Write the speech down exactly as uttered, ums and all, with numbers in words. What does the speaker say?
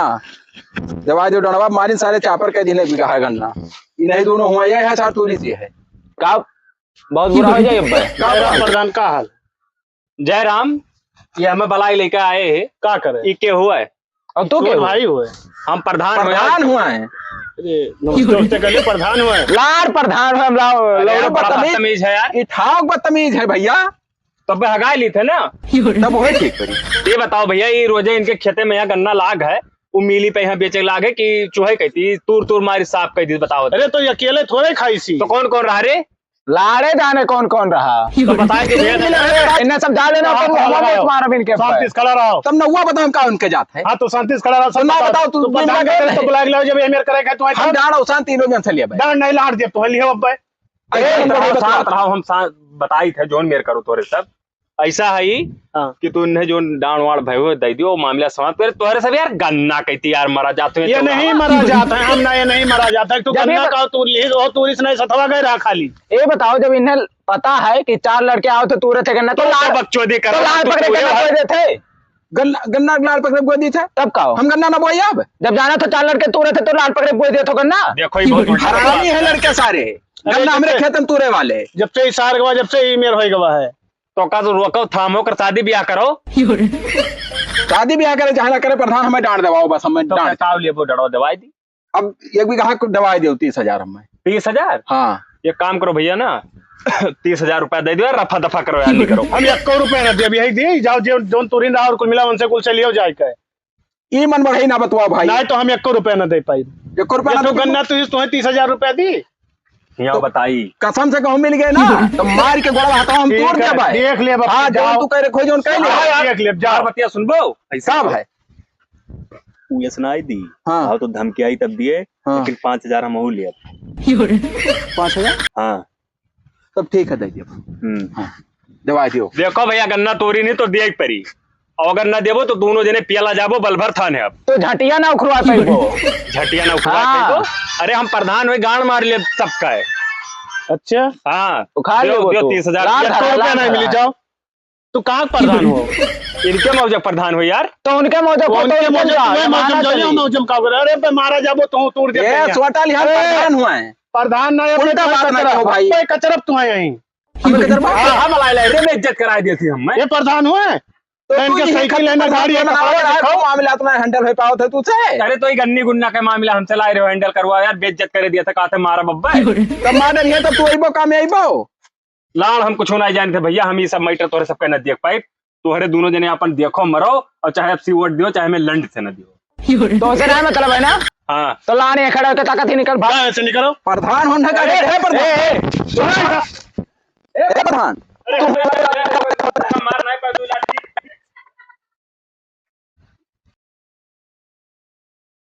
हाँ, जब आज जो डंडवा मारिन सारे चापर के दिने बिगहा गन्ना। ई नहीं दोनों हुआ, ये है चार तोरी जी है। का बहुत बुरा हो जाए अब। का जयराम प्रधान का हाल? जयराम, ये हमें बलाई लेके आए हैं। का करे? ई के हुआ है? और तू के हुआ? भाई हुआ है। हम प्रधान हुआ है। प्रधान हुआ है। अरे, नमस्ते, नमस्ते कर ले, प्रधान हुआ है। लाड़ प्रधान हुआ, हम लाओ, अरे, लौड़ा बड़ा बदतमीज। बदतमीज है यार। ई ठाउक बदतमीज है भैया। तब हगाई ली थे ना। तब वही ठीक करी। ये बताओ भैया, ये रोजे इनके खेते में यहाँ गन्ना लाग है, वो मिली पे यहाँ बेचे लाग है कि चूहे कहती, तूर तूर मारी साफ कह दी, बताओ। अरे, तो ये अकेले थोड़े खाई सी। तो कौन कौन रहा रे? लाड़े जाने कौन कौन रहा। तो बताए कि भैया, इन्हें समझा लेना, हाँ, तुम तो हम लगाओ। मारब इनके ऊपर। शांति से खड़ा रहो। तब नौवा बताओ का उनके जात है। हाँ, तो शांति से खड़ा रहो, सब तो ना बताओ। बताओ, तू तो बिना बताओ, गए तो नहीं। बुला के लाओ, जब ये मेर करे खाए, तुम्हारे हम डांड और शांति, तीनों जन से लिए भाई। डांड नहीं, लाड़ देब तुम्हारे लिए अब भाई। अरे, अरे, हम लोग शांत बताओ। रहो, हम शांत, बताई थे, जोन मेर करो तोरे सब। ऐसा है ही हाँ। कि तू इन्हें जो डांड वाड़ भय हुए दे दियो, मामला समाप्त करे। तोहरे सब यार गन्ना कहती यार मरा जाते हैं ये तो नहीं मरा जाता है, हम ना, ये नहीं मरा जाता है। तू जब ये गन्ना ब- का तू लिख, और तू इसने सथवा गए रहा खाली। ये बताओ, जब इन्हें पता है कि चार लड़के आओ तो तूरे थे गन्ना, तो तो लाड़, बकचोदी करो, तो लाड़ तू पकड़े पूरे गन्ना हर बोए देते। गन्ना, गन्ना लाड़ पकड़े बोए दी थे। तब का हो? हम गन्ना ना बोए अब। जब जाना था चार लड़के तूरे थे तो लाड़ पकड़े बोए दिए तो गन्ना। देखो, ये बहुत उल्टा हरामी बात है है। लड़के सारे। अरे गन्ना हमरे जब से खेत में तूरे वाले। जब से ई सार गवा, जब से ई मेर होई गवा है। तो का तो रोको, थामो कर शादी ब्याह करो। शादी ब्याह करे चाहे ना करे, प्रधान हमें डांड देवाओ, बस हमें तो डांड। का लेबो, डरो दवाई दी। अब एक बीघा को दवाई दो तीस हजार हमें। तीस हजार? हाँ। एक काम करो भैया ना, तीस हजार रुपया दे दो यार, रफा दफा करो यार, नहीं करो। हम एको रुपया ना देब, यही दी जाओ, जो जोन तुरिन रहा और कुल मिला उनसे कुल से लियो जाए के। ई मन बढ़ई ना बतवा भाई। नहीं तो हम एको रुपया ना दे पाई। एको रुपया ये ना तो दे गन्ना पाई। तो तुम्हें तीस हजार रुपया दी। यहाँ तो बताई। कसम से कहूँ मिल गए ना, तो मार के गोड़वा हाथवा हम ठीक तोड़ है, देबै। देख ले अब हाँ, जाओ। जौन तू कह रहे, खोज, जौन कह ले। हाँ, देख ले, जाओ। और बतिया सुनबो? ऐसा का भाई? उ ये सुनाई दी। हाँ। और तो धमकी आई तब दिए, हाँ। लेकिन पाँच हजार हम और लिए। पाँच हजार? हाँ। तब ठीक है, दे दियो। हम्म। हाँ, दवाई दियो। देखो भैया, गन्ना तोरी नहीं तो दिए परी, और अगर ना देबो तो दोनों जने पियला जाबो बलभर थाने। अब तो झटिया ना उखड़वा पाइबो। झटिया ना उखड़वा हाँ। पाइबो। अरे हम प्रधान हुए, गांड मार ले सबका है। अच्छा। हाँ। उखाड़ दियो, लेबो दियो तू। तीस हजार। लाल एक धरा, रुपया लाल नहीं मिली, धरा। जाओ। तू कहाँ प्रधान हो? इनके मौजा प्रधान हो यार। तो उनके मौजा वो को तो उनके उनके मौजा, जाओ, तुम्हें मौजा जमाना में जाओ, चली। मौजा में का करे? अरे बे, मारा जाबो तो तोड़ दे ए, कहीं। छोटा लिहान अरे, प्रधान हुआ है। प्रधान ना है, उल्टा अपने बात ना कचरा। कहो भाई। कोई कचरा तू है यहीं। हम कचरा बात हाँ। हम लाई लाई रे, बेइज्जत कराई देती हम, मैं। ये प्रधान हुआ है? तो तो तू इनके यही साइकिल है ना, प्रधान गाड़ी है, बनाओ कपड़ा यार, दिखाओ। तो मामला इतना handle हो पाओ थे तुझसे। अरे तो ये गन्नी गुन्ना का मामला हमसे लाई रहे हो handle करवा यार, बेइज्जत करे दिया था, कहा थे मारा बब्बा। तब मार डरिए, तब तू अइबो, काम में अइबो। लाड़ हम कुछ नहीं जानते भैया, हम ये सब matter तोहरे सबके न देख पाइब। तोहरे दोनों जने अपन देखो मरो, और चाहे अब सी वोट दियो, चाहे हमें लंड से न दियो। तो उसे ना मतलब है ना? हाँ। तो लाड़ यहाँ खड़ा होके ताकत ही निकल भाग। हाँ, ऐसे निकलो। प्रधान होने का अरे, है प्रधान। ए, ए, ए, ए, प्रधान। अरे, तू अरे, अरे, अरे,